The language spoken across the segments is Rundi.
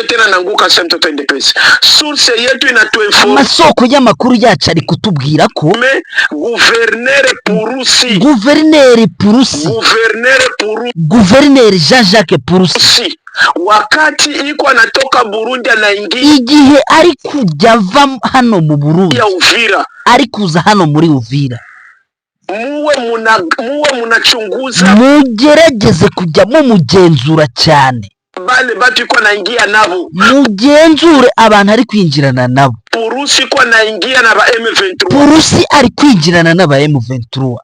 Tena nanguka sa mtoto NDPS. Source yetu inatuinforme Amasoko y'amakuru yacu ari kutubwira ko gouverneur Purusi, guverineri Purusi, gouverneur Purusi, guverineri Jean Jacques Purusi, wakati iko anatoka Burundi anaingia igihe ari kujya ava hano mu Burundi Uvira, ari kuza hano muri Uvira, muwe munachunguza mugerageze kujya mumugenzura cyane. Bale batu iko anaingia nabo. Mugenzure abantu ari kwinjirana nabo. Purusi iko anaingia na ba M23. Purusi ari kwinjirana n'aba M23.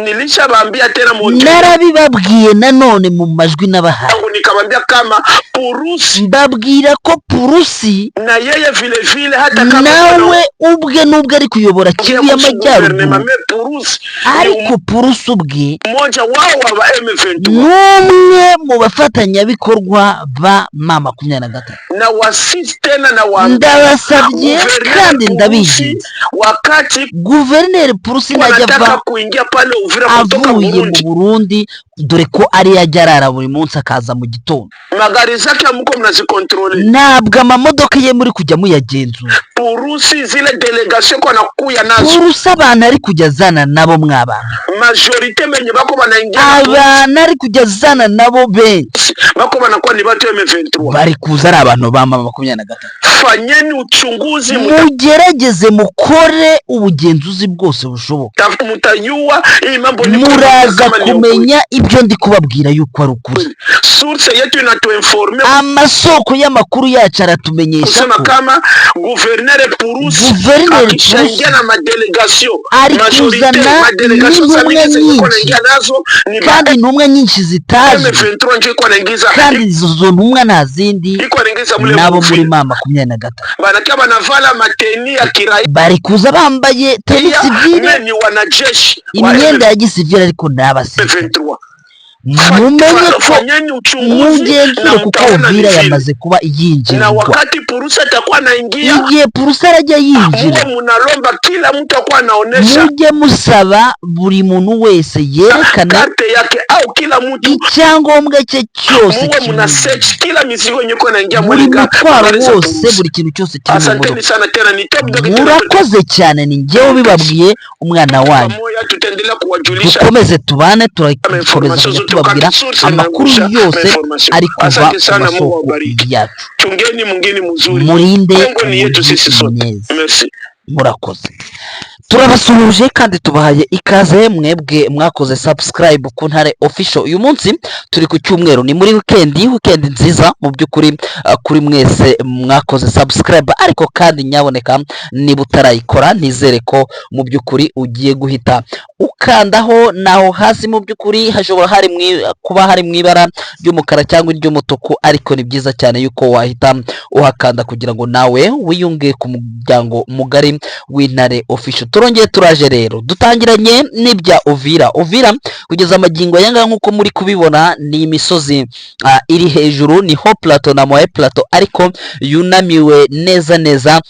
Nilishabambia tena mu Narabibabwiye nanone mu majwi n'abahaye. yangu, nikabambia kama Purusi Mbabwira ko Purusi na yeye vile vile hata kama nawe ubwe nubwo ari kuyobora Kivu y'Amajyaruguru, mais Purusi ni ariko Purusi ubwe mmoja wao wa ba M23. N'umwe mu bafatanyabikorwa ba M23. Na wasisi tena na wa Ndabasabye kandi ndabinginze, wakati guverineri Purusi najya ava wanataka kuingia pale Uvira kutoka avuye mu Burundi, Burundi, dore ko ariyo ajya arara buri munsi akaza mu gitondo, magari zake amuko mnazicontrôler. Ntabwo amamodoka ye muri kujya muyagenzura. Purusi zile délégation kwa nakuya nazo, Purusi abantu ari kujya azana nabo, mw'abantu, majorité benye bako banaingia na abantu ari kujya azana nabo benshi Purusi, bako banakuwa ni batu M23. Bari kuza ari abantu ba M23. Fanyeni uchunguzi, Mugerageze mukore ubugenzuzi bwose bushoboka. Mutayua hii mambo niko Muraza kama ni ukweli. kumenya ibyo ndi kubabwira yuko ari ukuri. Source yetu inatuinforme Amasoko y'amakuru yacu aratumenyesha kusema ko kama gouverneur Purusi guverineri akishaingia Purusi na madélégation, ari majorité kuzana madélégation za n'intumwa mingi zenye iko nyinshi, naingia nazo ni ba kandi intumwa nyinshi zitazwi, M23 njo iko naingiza, kandi izo ntumwa nta zindi, iko naingiza mule nabo muri Uvira. M23. Banakia banavala matenue ya kiraia, Bari kuza bambaye tenue civile, mais ni wanajeshi wa imyenda ya gisivile, ariko ni abasirikare. M23. Mumenye ko Fanyeni uchunguzi mugenzure na kuko mtaona ni Uvira vile. yamaze kuba Na yinjirirwa. wakati Purusi atakuwa anaingia, Igihe Purusi arajya yinjira, muwe munalomba kila mtu akuwa anaonesha mujye musaba buri muntu wese yerekana carte yake au kila mtu icyangombwa cye cyose muwe muna kimwe, search kila mizigo yenye iko inaingia buri mwele mutwaro gari za wose, Purusi. buri kintu cyose kiri mu Asanteni modoka. sana, tena ni Top Dog tena. Murakoze cyane, ni njyewe ubibabwiye, umwana wanyu. Pamoja tutaendelea kuwajulisha Dukomeze tubane, turakomeza information kujya zote tubabwira wakati source amakuru inaangusha yose information. ari kuva Asante ku sana, Mungu masoko awabariki. yacu. Chungeni mwingine mzuri. Murinde Kongo ni yetu umujyi sisi sote. neza. Merci. Murakoze, turabasuhuje kandi tubahaye ikaze mwebwe mwakoze subscribe ku Ntare Official. Uyu munsi turi ku cyumweru, ni muri weekend, weekend nziza mu by'ukuri kuri mwese mwakoze subscribe. Ariko kandi nyaboneka, niba utarayikora, nizere ko mu by'ukuri ugiye guhita ukandaho naho hasi. Mu by'ukuri hashobora kuba hari mu ibara ry'umukara cyangwa iry'umutuku, ariko ni byiza cyane yuko wahita uhakanda kugira ngo nawe wiyunge ku muryango mugari w'Intare Official. Turongeye turaje rero, dutangiranye n'ibya Uvira. Uvira kugeza amagingo aya ngaya, nk'uko muri kubibona, ni imisozi iri hejuru, ni haut plateau na moyen plateau, ariko yunamiwe neza neza,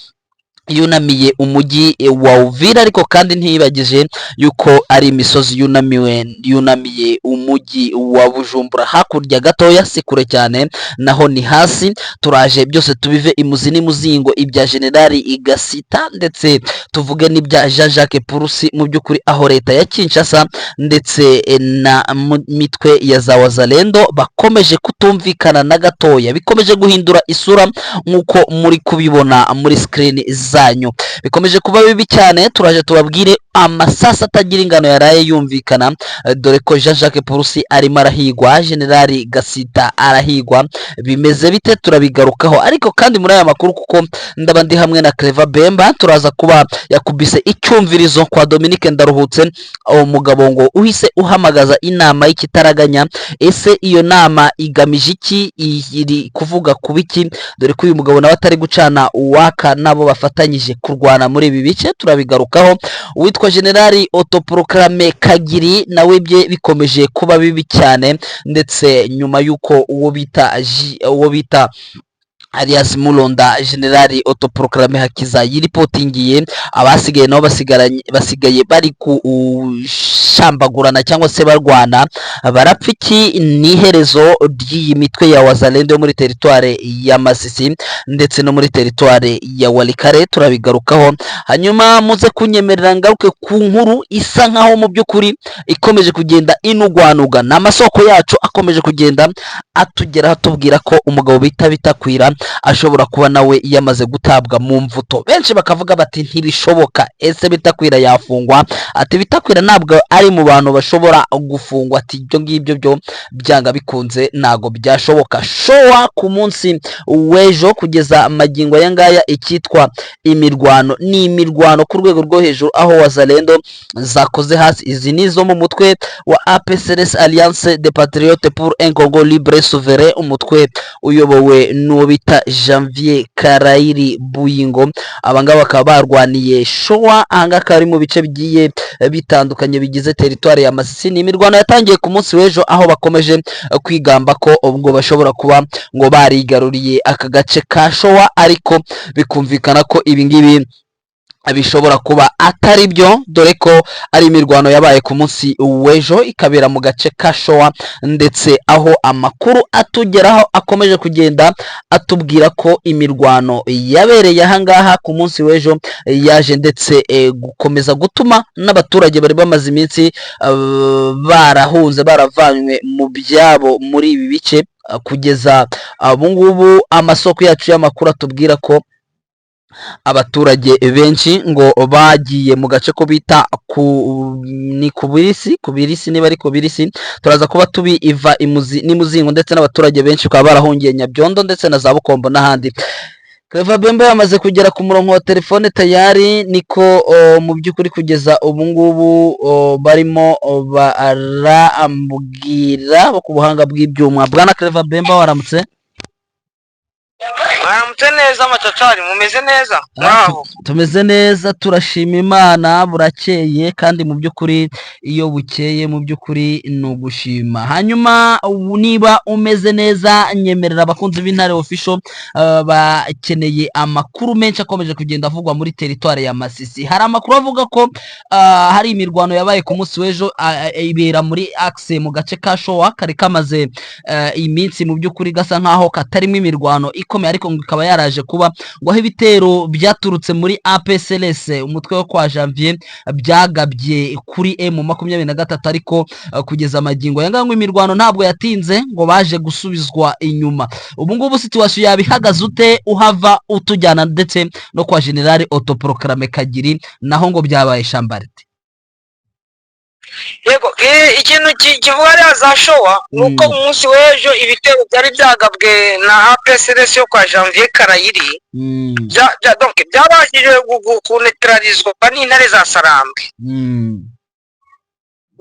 yunamiye umujyi wa Uvira. Ariko kandi ntiyibagije yuko ari imisozi yunamiwe, yunamiye umujyi wa Bujumbura hakurya gatoya, si kure cyane, naho ni hasi. Turaje byose tubive imuzi n'imuzingo, ibya Generali Gasita ndetse tuvuge n'ibya Jean Jacques Purusi. Mu by'ukuri aho leta ya Kinshasa ndetse na mitwe ya za Wazalendo bakomeje kutumvikana na gatoya, bikomeje guhindura isura nk'uko muri kubibona muri screen zanyu, bikomeje kuba bibi cyane. Turaje tubabwire amasasa atagira ingano yaraye yumvikana, dore ko Jean Jacques Purusi arimo arahigwa, Generali Gasita arahigwa. Bimeze bite? Turabigarukaho. Ariko kandi muri aya makuru, kuko ndaba ndi hamwe na Clever Bemba, turaza kuba yakubise icyumvirizo kwa Dominique Ndaruhutse, uwo mugabo ngo uhise uhamagaza inama y'ikitaraganya. Ese iyo nama igamije iki? Iri kuvuga ku biki? Dore ko uyu mugabo nawe atari gucana uwaka nabo bafatanyije kurwana muri ibi bice, turabigarukaho. Uwitwa Generali autoproclamé Kagiri nawe bye bikomeje kuba bibi cyane, ndetse nyuma y'uko uwo bita Alias Mulonda, General autoproclamé Hakiza yiripotingiye, abasigaye nabo basigaranye, basigaye bari kushambagurana cyangwa se barwana. Barapfa iki? Ni iherezo ry'iyi mitwe ya Wazalendo yo muri teritware ya Masisi ndetse no muri teritware ya Walikare, turabigarukaho. Hanyuma muze kunyemerera ngaruke ku nkuru isa nkaho mu by'ukuri ikomeje kugenda inugwanuga. Ni amasoko yacu akomeje kugenda atugeraho atubwira ko umugabo bita Bitakwira ashobora kuba nawe yamaze gutabwa mu mvuto. Benshi bakavuga bati: "Ntibishoboka, ese Bitakwira yafungwa?" Ati: "Bitakwira ntabwo ari mu bantu bashobora gufungwa." Ati: "Ibyo ngibyo byo byanga bikunze ntabwo byashoboka." Showa ku munsi w'ejo kugeza magingo aya ngaya, icyitwa imirwano ni imirwano ku rwego rwo hejuru, aho Wazalendo zakoze hasi. Izi ni izo mu mutwe wa APCLS, Alliance des Patriotes pour un Congo Libre Souverain, umutwe uyobowe n'uwo bita Janvier Karayiri Buyingo. Abangaba bakaba barwaniye Showa, ahangaha akaba ari mu bice bigiye bitandukanye bigize teritwari ya Masisi. Ni imirwano yatangiye ku munsi w'ejo, aho bakomeje kwigamba ko ubwo bashobora kuba ngo barigaruriye aka gace ka Showa, ariko bikumvikana ko ibi ngibi bishobora kuba atari byo, dore ko ari imirwano yabaye ku munsi w'ejo ikabera mu gace ka Showa, ndetse aho amakuru atugeraho akomeje kugenda atubwira ko imirwano yabereye ahangaha ku munsi w'ejo yaje ndetse gukomeza gutuma n'abaturage bari bamaze iminsi barahunze, baravanywe mu byabo muri ibi bice. Kugeza ubu ngubu amasoko yacu y'amakuru atubwira ko abaturage benshi ngo bagiye mu gace ko bita ku ni Kubirisi, Kubirisi, niba ari Kubirisi, turaza kuba tubiva imuzi n'imuzingo, ndetse n'abaturage benshi bakaba barahungiye Nyabyondo ndetse na za Bukombo n'ahandi. Clever Bemba yamaze kugera ku murongo wa telefone tayari, niko mu by'ukuri kugeza ubu ngubu barimo barambwira ku buhanga bw'ibyuma. Bwana Clever Bemba, waramutse? Mwaramutse neza macacari, mumeze neza mwaho? Tumeze neza, turashima Imana. Burakeye kandi mu by'ukuri iyo bukeye mu by'ukuri ni ugushima. Hanyuma ubu niba umeze neza, nyemerera abakunzi b'Intare Official bakeneye amakuru menshi akomeje kugenda avugwa muri teritwari ya Masisi. Hari amakuru avuga ko hari imirwano yabaye ku munsi w'ejo, ibera muri axe mu gace ka Showa kari kamaze iminsi mu by'ukuri gasa nkaho katarimo imirwano ikomeye, ariko ngo ikaba yaraje kuba ngo aho ibitero byaturutse muri APCLS, umutwe wo kwa Janvier, byagabye kuri M23. Ariko kugeza amagingo aya ngaya ngo imirwano ntabwo yatinze, ngo baje gusubizwa inyuma. Ubu ngubu situation yaba ihagaze ute uhava utujyana ndetse no kwa General autoproclamé Kagiri, naho ngo byabaye shambarite? Yego, ikintu kivuga hariya za Showa ni uko umunsi w'ejo ibitero byari byagabwe na APCLS yo kwa Janvier Karayiri donc byabashije kunetralizwa n'intare za Sarambwe,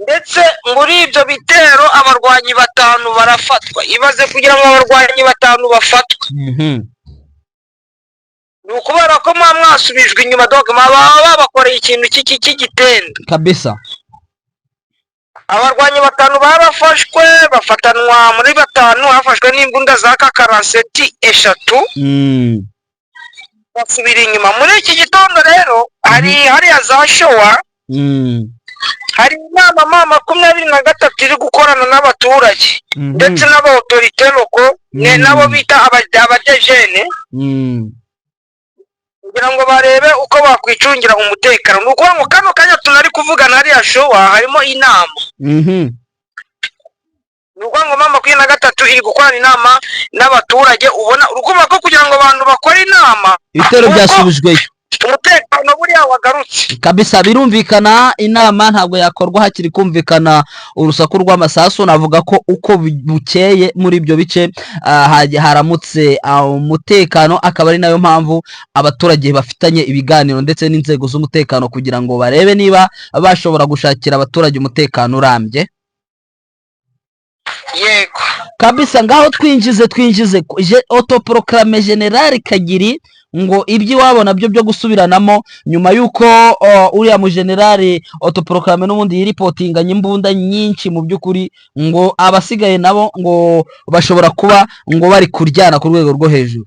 ndetse muri ibyo bitero abarwanyi batanu barafatwa. Ibaze kugira ngo abarwanyi batanu bafatwe, ni ukubera ko muba mwasubijwe inyuma, donc baba babakoreye ikintu cy'igitendo. Kabisa. Abarwanyi batanu barafashwe, bafatanwa muri batanu, hafashwe n'imbunda za kakaranseti eshatu, basubira inyuma. Muri iki gitondo rero hari hariya za Showa hari inama M23 iri gukorana n'abaturage ndetse n'aba autorités locaux nabo bita abadejene kugira ngo barebe uko bakwicungira umutekano. Ni ukuvuga ngo kano kanya tunari kuvugana hariya Showa harimo inama. Ni ukuvuga ngo M23 iri gukorana inama n'abaturage. Ubona urukumva ko kugira ngo abantu bakore inama ibitero kuko byasubijweyo, umutekano buriya wagarutse. Kabisa, birumvikana, inama ntabwo yakorwa hakiri kumvikana urusaku rw'amasasu. Navuga ko uko bukeye muri ibyo bice haramutse umutekano, akaba ari nayo mpamvu abaturage bafitanye ibiganiro ndetse n'inzego z'umutekano kugira ngo barebe niba bashobora gushakira abaturage umutekano urambye. Yego. Kabisa, ngaho twinjize autoproclamé General Kagiri, ngo iby'iwabo nabyo byo gusubiranamo nyuma y'uko uriya mujenerali autoproclamé n'ubundi yiripotinganye imbunda nyinshi. Mu by'ukuri ngo abasigaye nabo ngo bashobora kuba ngo bari kuryana ku rwego rwo hejuru.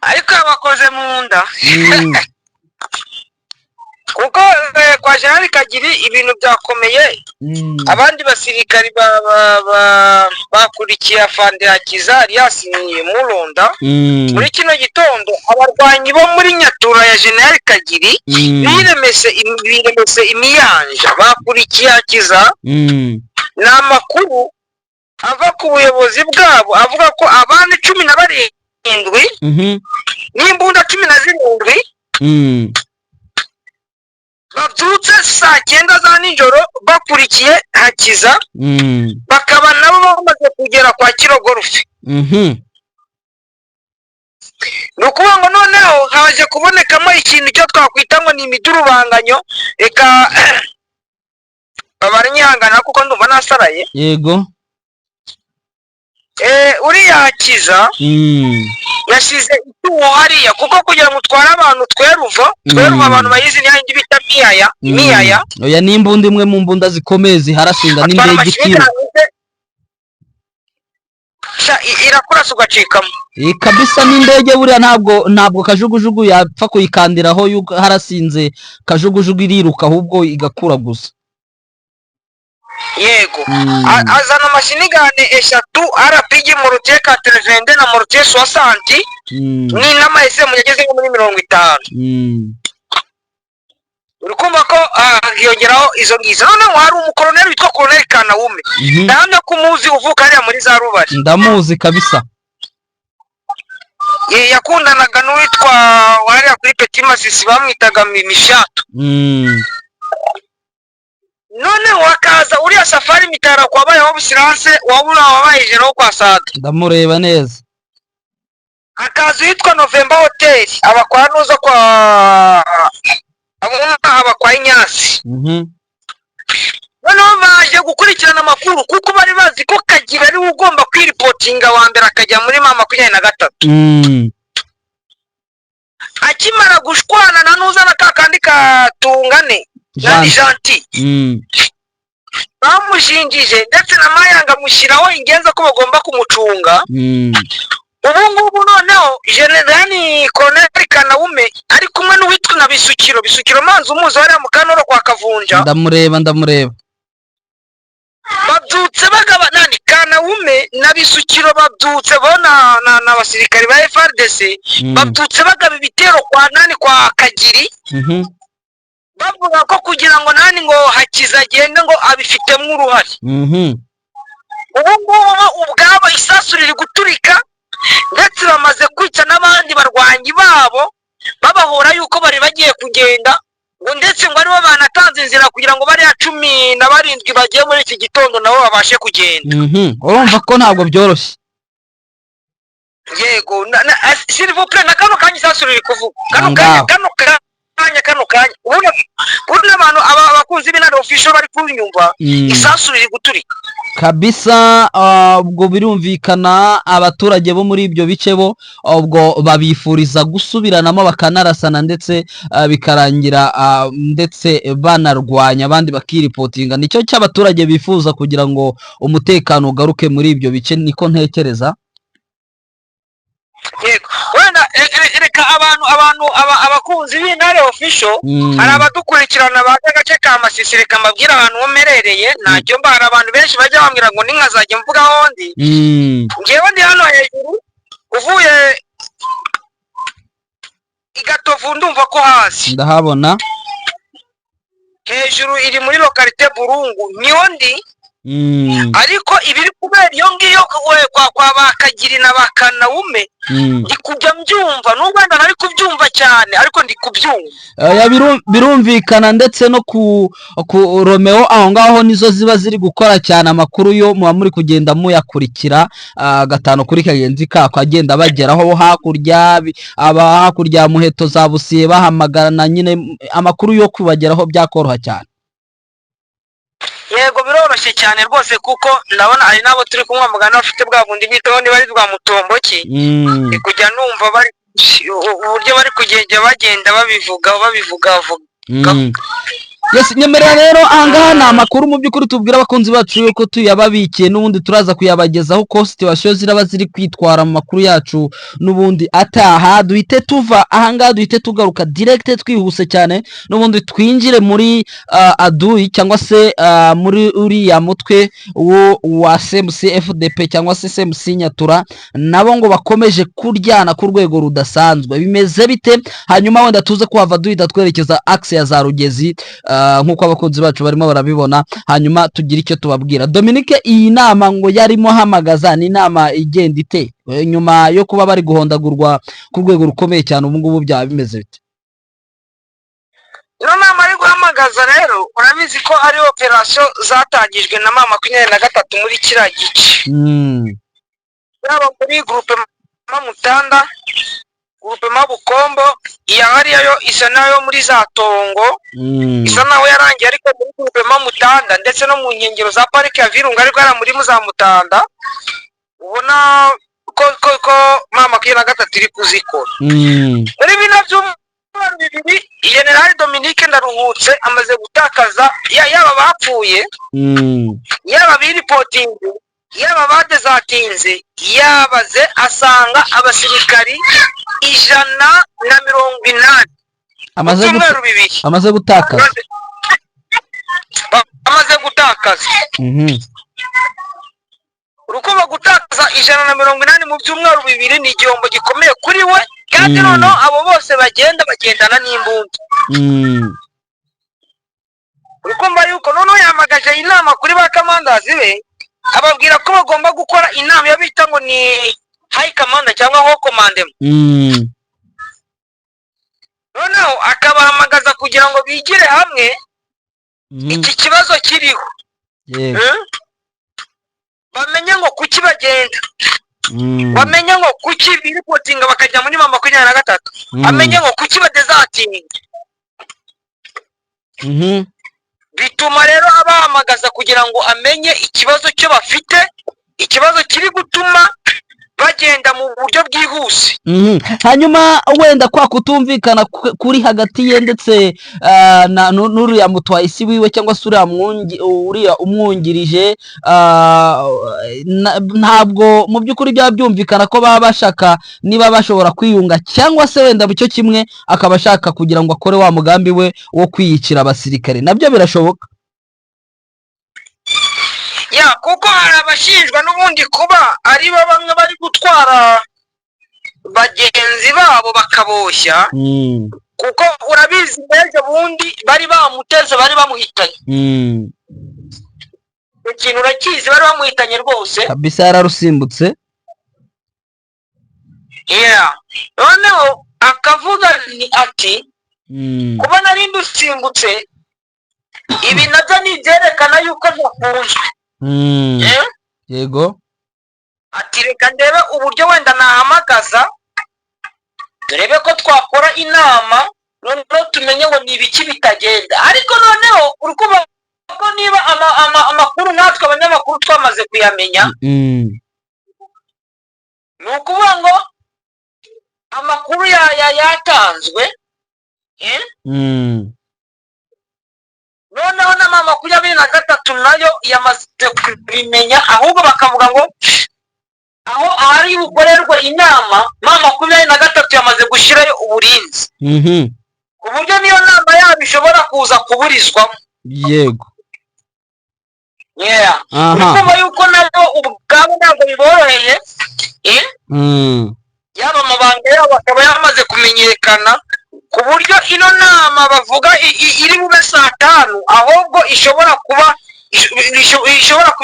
Ariko yabakoze mu nda, kuko kwa General Kagiri ibintu byakomeye. Abandi basirikari bakurikiye afande Hakiza alias Muronda. Muri kino gitondo abarwanyi bo muri Nyatura ya General Kagiri biremese imiyanja, bakurikiye Hakiza. Ni amakuru ava ku buyobozi bwabo avuga ko abandi 17 n'imbunda 17 babyutse saa 9 za nijoro bakurikiye Hakiza, bakaba nabo bamaze kugera kwa Kirogorofe. Ni ukuvuga ngo noneho haje kubonekamo ikintu cyo twakwita ngo ni imidurubanganyo. Reka baranyihangana kuko ndumva nasaraye. Yego. Uriya Hakiza yashyize icyuho hariya, kuko kugira ngo utware abantu tweruva, tweruva, abantu bayizi ni yindi bita miyaya, miyaya. Oya, ni imbunda imwe mu mbunda zikomeye ziharasinga atwara n'indege amashini itiro. Irakurasa ugacikamo. Kabisa, n'indege buriya ntabwo kajugujugu yapfa kuyikandiraho yuko harasinze. Kajugujugu iriruka ahubwo igakura gusa. Yego. Azana machine gun eshatu, RPG, mortier 82 na mortier 60, ni n'ama SM yageze nko muri 50. Uri kumva ko hiyongeraho izo ngizo. Noneho hari umukoroneri witwa Koroneri Kanawume. Ndahamya ko umuzi, uvuka hariya muri za Rubari. Ndamuzi kabisa. Yakundanaga n'uwitwa hariya kuri Petit Masisi, bamwitaga Mishato. Noneho hakaza uriya Safari Mitara wabayeho Busiranse, wabura wabaye jero kwa Sada. Ndamureba neza. Hakaza uwitwa November Hotel, aba kwa Nuza, kwa aba kwa Inyasi. Noneho baje gukurikirana amakuru, kuko bari bazi ko Kagira ariwe ugomba kwiripotinga wa mbere akajya muri M23. Akimara gushwana na Nuza na kakandi katungane na Jean. Gentil, bamushinjije ndetse na Mayanga amushyiraho ingenza ko bagomba kumucunga. Ubu ngubu noneho Generali Koroneli Kanawume ari kumwe n'uwitwa na Bisukiro. Bisukiro manzi umuzi, hariya mu Kanoro kwa Kavunja. Ndamureba, ndamureba. Babyutse bagaba nani, Kanawume na Bisukiro babyutse bo na basirikari ba FARDC, babyutse bagaba ibitero kwa nani, kwa Kagiri, bavuga ko kugira ngo nani, ngo Hakiza agende, ngo abifitemo uruhare. Ubu ngubu bo ubwabo isasu riri guturika, ndetse bamaze kwica n'abandi barwanyi babo babahora yuko bari bagiye kugenda, ngo ndetse ngo aribo banatanze inzira kugira ngo bariya 17 bagiye muri iki gitondo nabo babashe kugenda. Urumva ko ntabwo byoroshye. Yego, s'il vous plaît, na kano kanya isasu riri kuvuga kano kanya. Ngaho. Kano kanya, kano kanya, ubundi abantu aba abakunzi b'Intare Official bari kunyumva, isasu riri guturika. Kabisa. Ubwo birumvikana abaturage bo muri ibyo bice bo ubwo babifuriza gusubiranamo bakanarasana, ndetse bikarangira, ndetse banarwanya abandi bakiripotinga. Nicyo cy'abaturage bifuza kugira ngo umutekano ugaruke muri ibyo bice, niko ntekereza. Yego, wenda reka abantu abakunzi b'Intare Official, hari abadukurikirana bazi agace ka Masisi, reka mbabwire ahantu ho mperereye. Ntacyo mba, hari abantu benshi bajya bambwira ngo ninkazajya mvuga aho ndi. Ngewe ndi hano hejuru, uvuye i Gatovu, ndumva ko hasi Ndahabona. hejuru iri muri localité Burungu, niho ndi. Ariko ibiri kubera iyo ngiyo kwa ba Kagiri na ba Kanawume, ndi kujya mbyumva, nubwo wenda ntari kubyumva cyane, ariko ndi kubyumva. Oya, birumvikana, ndetse no ku Romeo aho ngaho nizo ziba ziri gukora cyane. Amakuru yo muba muri kugenda muyakurikira, gatanu kuri kagenzi kako agenda bageraho hakurya, aba hakurya ya Muheto za Busiye bahamagarana nyine, amakuru yo kubageraho byakoroha cyane. Yego, biroroshye cyane rwose, kuko ndabona hari n'abo turi kumwe mugana bafite bwa bundi bwitaho niba ari rwa mutomboki. Ndi kujya numva bari uburyo bari kugenda bagenda babivuga babivuga vuga. Yes, nyemerera rero, ahangaha ni amakuru mu by'ukuri tubwira abakunzi bacu yuko tuyababikiye, n'ubundi turaza kuyabagezaho uko situation ziraba ziri kwitwara mu makuru yacu n'ubundi ataha. Duhite tuva ahangaha, duhite tugaruka direct, twihuse cyane, n'ubundi twinjire muri adui cyangwa se muri uriya mutwe wo wa CMC FDP cyangwa se CMC Nyatura. Nabo ngo bakomeje kuryana ku rwego rudasanzwe. Bimeze bite? Hanyuma wenda tuze kuhava duhita twerekeza axe ya za Rugezi, nk'uko abakunzi bacu barimo barabibona, hanyuma tugire icyo tubabwira. Dominique, iyi nama ngo yarimo hamagaza ni inama igenda ite? Nyuma yo kuba bari guhondagurwa ku rwego rukomeye cyane, ubu ngubu byaba bimeze bite? Ino nama ari guhamagaza rero, urabizi ko ari operasiyo zatangijwe na M23 muri kiriya gice, yaba muri groupement Mutanda, groupement Bukombo, iya hariya yo isa nayo muri za Tongo, isa naho yarangiye, ariko muri groupement Mutanda ndetse no mu nkengero za parike ya Virunga, ariko hariya muri za Mutanda ubona ko M23 iri kuzikora. Muri bino byumweru 2, General Dominique Ndaruhutse amaze gutakaza yaba bapfuye, yaba biripotinze, yaba badezatinze, yabaze asanga abasirikari 180 mu amaze byumweru 2 amaze gutakaza. Amaze gutakaza. Urukuba gutakaza 180 mu byumweru 2 ni igihombo gikomeye kuri we, kandi noneho abo bose bagenda bagendana n'imbunda. Urikumva yuko noneho yahamagaje inama kuri ba commanders be, ababwira ko bagomba gukora inama iyo bita ngo ni high command cyangwa haut commandement. Noneho akabahamagaza kugira ngo bigire hamwe iki kibazo kiriho. Bamenye ngo kuki bagenda, bamenye ngo kuki biripotinga bakajya muri M23, bamenye ngo kuki badezatinga. Bituma rero abahamagaza kugira ngo amenye ikibazo cyo bafite, ikibazo kiri gutuma bagenda mu buryo bwihuse. Hanyuma wenda kwa kutumvikana kuri hagati ye ndetse n'uriya mutwayisi wiwe cyangwa se uriya umwungirije, ntabwo mu by'ukuri byaba byumvikana ko baba bashaka niba bashobora kwiyunga, cyangwa se wenda cyo kimwe akaba ashaka kugira ngo akore wa mugambi we wo kwiyicira abasirikare, nabyo birashoboka. Ya, kuko hari abashinjwa n'ubundi kuba ari bo bamwe bari gutwara bagenzi babo bakaboshya, kuko urabizi ejo bundi bari bamuteze, bari bamuhitanye. Ikintu urakizi, bari bamuhitanye rwose. Kabisa, yararusimbutse. Yeah. Noneho akavuga ati kuba nari ndusimbutse, ibi nabyo ni ibyerekana yuko ntakunzwe. Eh? Yego. Ati reka ndebe uburyo wenda nahamagaza, turebe ko twakora inama, noneho tumenye ngo ni ibiki bitagenda. Ariko noneho uri kumva ko niba amakuru natwe abanyamakuru twamaze kuyamenya, ni ukuvuga ngo amakuru yatanzwe, eh? Noneho na M23 nayo yamaze kubimenya, ahubwo bakavuga ngo aho ahari bukorerwe inama, M23 yamaze gushyirayo uburinzi, ku buryo niyo nama yabo ishobora kuza kuburizwamo. Yeah. Urumva yuko nabo ubwabo ntabwo biboroheye, eh? Yaba amabanga yabo akaba yamaze kumenyekana, ku buryo ino nama bavuga iri bube saa 5, ahubwo ishobora kuba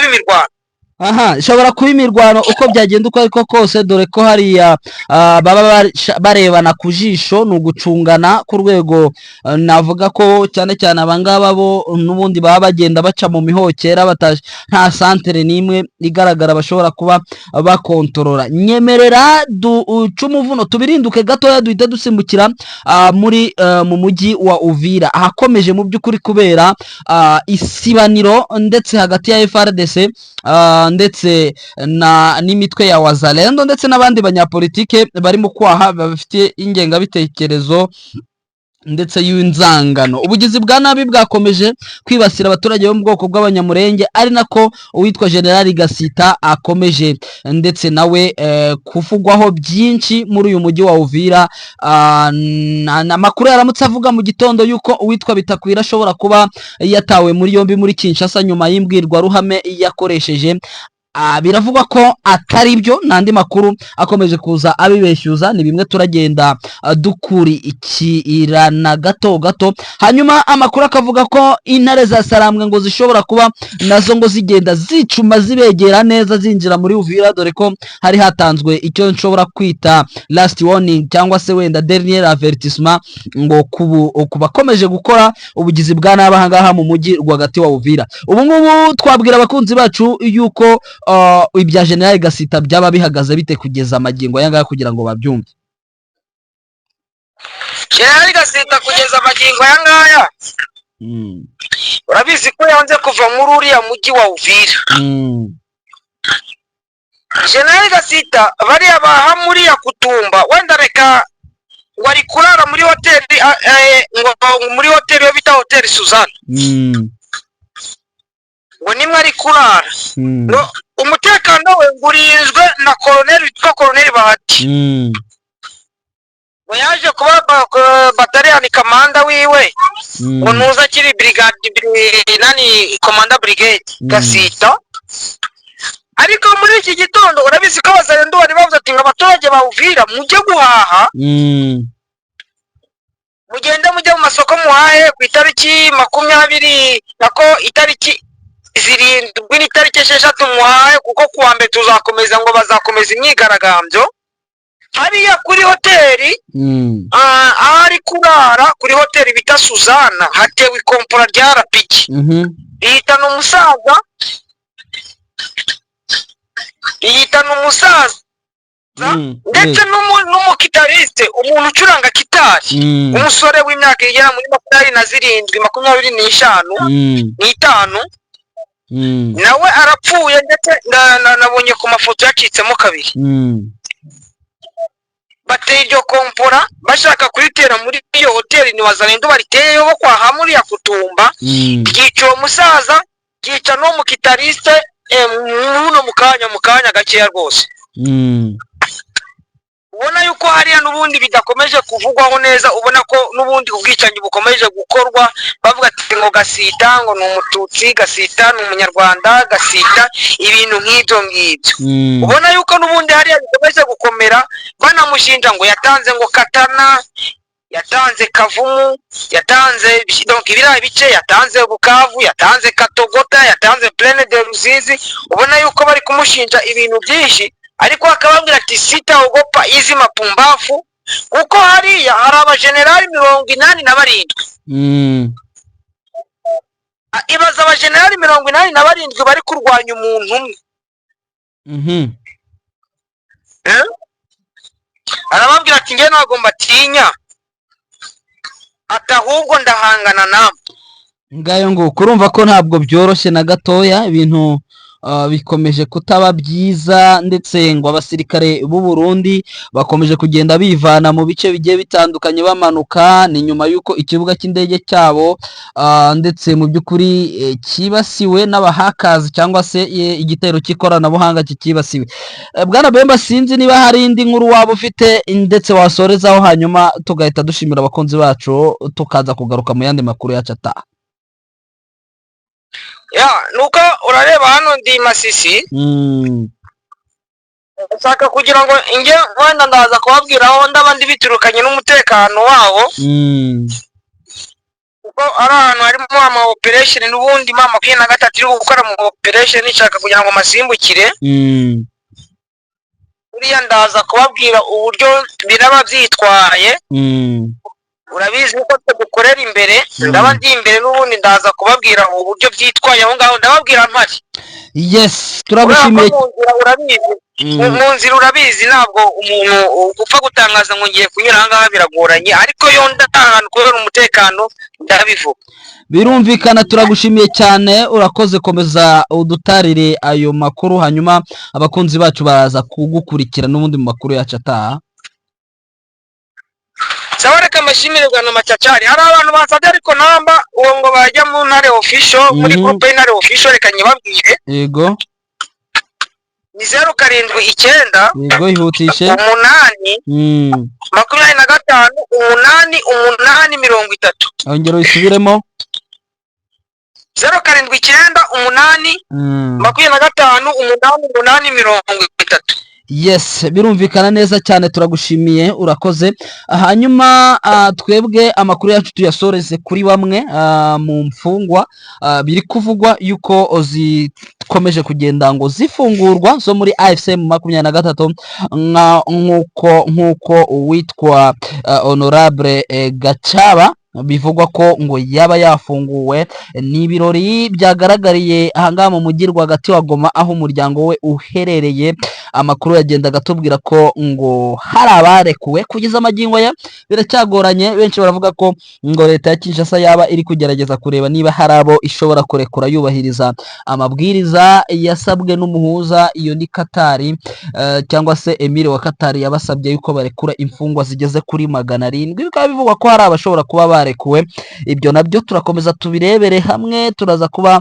imirwano. Aha ishobora kuba imirwano uko byagenda uko ariko kose, dore ko hariya baba barebana ku jisho, ni ugucungana ku rwego, navuga ko cyane cyane abangaba bo n'ubundi baba bagenda baca mu mihokera, nta santere n'imwe igaragara bashobora kuba bakontorora. Nyemerera duce umuvuno, tubirinduke gatoya, duhite dusimbukira muri mu mujyi wa Uvira, ahakomeje mu by'ukuri kubera isibaniro ndetse hagati ya FARDC ndetse na n'imitwe ya Wazalendo ndetse n'abandi banyapolitike barimo kwaha bafite ingengabitekerezo. ndetse y'inzangano. Ubugizi bwa nabi bwakomeje kwibasira abaturage bo mu bwoko bw'Abanyamurenge, ari nako uwitwa General Gasita akomeje ndetse nawe kuvugwaho byinshi muri uyu mujyi wa Uvira. Amakuru yaramutse avuga mu gitondo yuko uwitwa Bitakwira ashobora kuba yatawe muri yombi muri Kinshasa nyuma y'imbwirwaruhame yakoresheje. Biravugwa ko atari byo, n'andi makuru akomeje kuza abibeshyuza. Ni bimwe turagenda dukurikirana gato gato. Hanyuma amakuru akavuga ko intare za Sarambwe ngo zishobora kuba nazo ngo zigenda zicuma, zibegera neza, zinjira muri Uvira, dore ko hari hatanzwe icyo nshobora kwita last warning cyangwa se wenda dernier avertissement ngo ku bakomeje gukora ubugizi bwa nabi aha ngaha mu mujyi rwagati wa Uvira. Ubu ngubu twabwira abakunzi bacu yuko ibya General Gasita byaba bihagaze bite kugeza amagingo aya ngaya, kugira ngo babyumve? General Gasita kugeza amagingo aya ngaya, urabizi ko yanze kuva muri uriya mujyi wa Uvira. General Gasita, bariya baha muriya Kutumba, wenda reka ngo ari kurara muri hoteli, ngo muri hoteli yo bita Hoteli Suzana, ngo nimwe ari kurara, ngo umutekano we ngo urinzwe na koloneli witwa Koloneli Bahati, ngo yaje kuba battalion commander wiwe, ngo nuza akiri brigade nani, commander brigade Gasita. Ariko muri iki gitondo urabizi ko Abazalendo bari bavuze ati ngo abaturage ba Uvira mujye guhaha, mugende mujye mu masoko muhahe ku itariki 20, nako itariki 7 n'itariki 6 muhahe, kuko kuwa mbere tuzakomeza, ngo bazakomeza imyigaragambyo hariya kuri hoteli. Aho ari kurara kuri hoteli bita Suzana hatewe ikompora rya RPG, rihitana umusaza, rihitana umusaza ndetse n'umuguitariste, umuntu ucuranga gitari, umusore w'imyaka igera muri 27, 25 n'itanu, nawe arapfuye. Ndetse nabonye ku mafoto yacitsemo kabiri. Bateye iryo kompora bashaka kuritera muri iyo hoteli, ni Wazalendo bariteyeyo bo kwa Hamuriya Kutumba. Ryica uwo musaza, ryica n'uwo muguitariste, muno mu kanya gakeya rwose. Ubona yuko hariya n'ubundi bidakomeje kuvugwaho neza, ubona ko n'ubundi ubwicanyi bukomeje gukorwa, bavuga ati ngo Gasita ngo ni Umututsi, Gasita ni Umunyarwanda, Gasita, ibintu nk'ibyo ngibyo. Ubona yuko n'ubundi hariya bikomeje gukomera, banamushinja ngo yatanze ngo Katana, yatanze Kavumu, yatanze donc ibiriya bice, yatanze Bukavu, yatanze Katogota, yatanze Plaine de Ruzizi. Ubona yuko bari kumushinja ibintu byinshi, ariko akababwira ati sitaogopa hizi mapumbafu, kuko hariya hari abajenerali 87. Ibaza abajenerali 87 bari kurwanya umuntu umwe. Eh? Arababwira ati njye ntabwo mbatinya, ati ahubwo ndahangana namwe. Ngayo ngo kurumva ko ntabwo byoroshye na gatoya, ibintu bikomeje kutaba byiza, ndetse ngo abasirikare b'u Burundi bakomeje kugenda bivana mu bice bigiye bitandukanye bamanuka. Ni nyuma y'uko ikibuga cy'indege cyabo ndetse mu by'ukuri cyibasiwe n'abahakazi cyangwa se igitero cy'ikoranabuhanga kikibasiwe. Bwana Bemba, sinzi niba hari indi nkuru waba ufite ndetse wasorezaho, hanyuma tugahita dushimira abakunzi bacu, tukaza kugaruka mu yandi makuru yacu ataha. Ya, nuko urareba hano ndi Masisi. Nshaka kugira ngo njye wenda ndaza kubabwira aho ndaba ndi biturukanye n'umutekano wabo, kuko ari ahantu harimo ama operation n'ubundi M23 iri gukora mu operation. Nshaka kugira ngo masimbukire buriya ndaza kubabwira uburyo biraba byitwaye. Urabizi ko twe dukorera imbere. Ndaba ndi imbere n'ubundi, ndaza kubabwira uburyo byitwaye aho ngaho, ndababwira mpari. Yes, Kubera ko turagushimiye. mu nzira urabizi, mu nzira urabizi, ntabwo umuntu upfa gutangaza ngo ngiye kunyura aha ngaha, biragoranye, ariko yo ndahantu kubera umutekano ndabivuga. Birumvikana, turagushimiye cyane, urakoze. Komeza udutarire ayo makuru, hanyuma abakunzi bacu baraza kugukurikira n'ubundi mu makuru yacu ataha. Sawa. Sawa, reka mbashimire, bwana Macacari. Hari abantu basabye ariko namba uwo ngo bajya mu Ntare Official, muri groupe y'Intare Official, reka nyibabwire. Yego. Ni 079 Yego, ihutishe. 8 25 8 8 30. Ongera uyisubiremo. 079 8 25 8 8 30. Yes, birumvikana neza cyane, turagushimiye, urakoze. Hanyuma twebwe amakuru yacu tuyasoreze kuri bamwe mu mfungwa biri kuvugwa yuko zikomeje kugenda ngo zifungurwa zo muri AFC M23, nk'uko uwitwa Honorable Gacaba bivugwa ko ngo yaba yafunguwe. Ni ibirori byagaragariye ahangaha mu mujyi rwagati wa Goma, aho umuryango we uherereye. Amakuru yagendaga atubwira ko ngo hari abarekuwe. Kugeza amagingo aya biracyagoranye. Benshi baravuga ko ngo leta ya Kinshasa yaba iri kugerageza kureba niba hari abo ishobora kurekura yubahiriza amabwiriza yasabwe n'umuhuza, iyo ni Katari, cyangwa se Emir wa Katari, yabasabye yuko barekura imfungwa zigeze kuri 700. Bikaba bivugwa ko hari abashobora kuba barekuwe. Ibyo nabyo turakomeza tubirebere hamwe, turaza kuba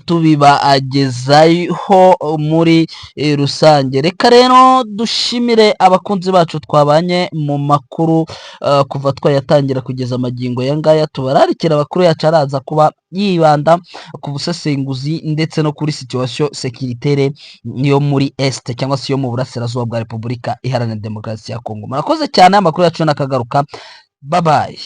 tubibagezaho muri rusange. Reka rero dushimire abakunzi bacu twabanye mu makuru kuva twayatangira kugeza amagingo aya ngaya. Tubararikira amakuru yacu araza kuba yibanda ku busesenguzi ndetse no kuri situation sécuritaire yo muri Est, cyangwa se yo mu burasirazuba bwa Repubulika Iharanira Demokarasi ya Kongo. Murakoze cyane, amakuru yacu nakagaruka. Babaye.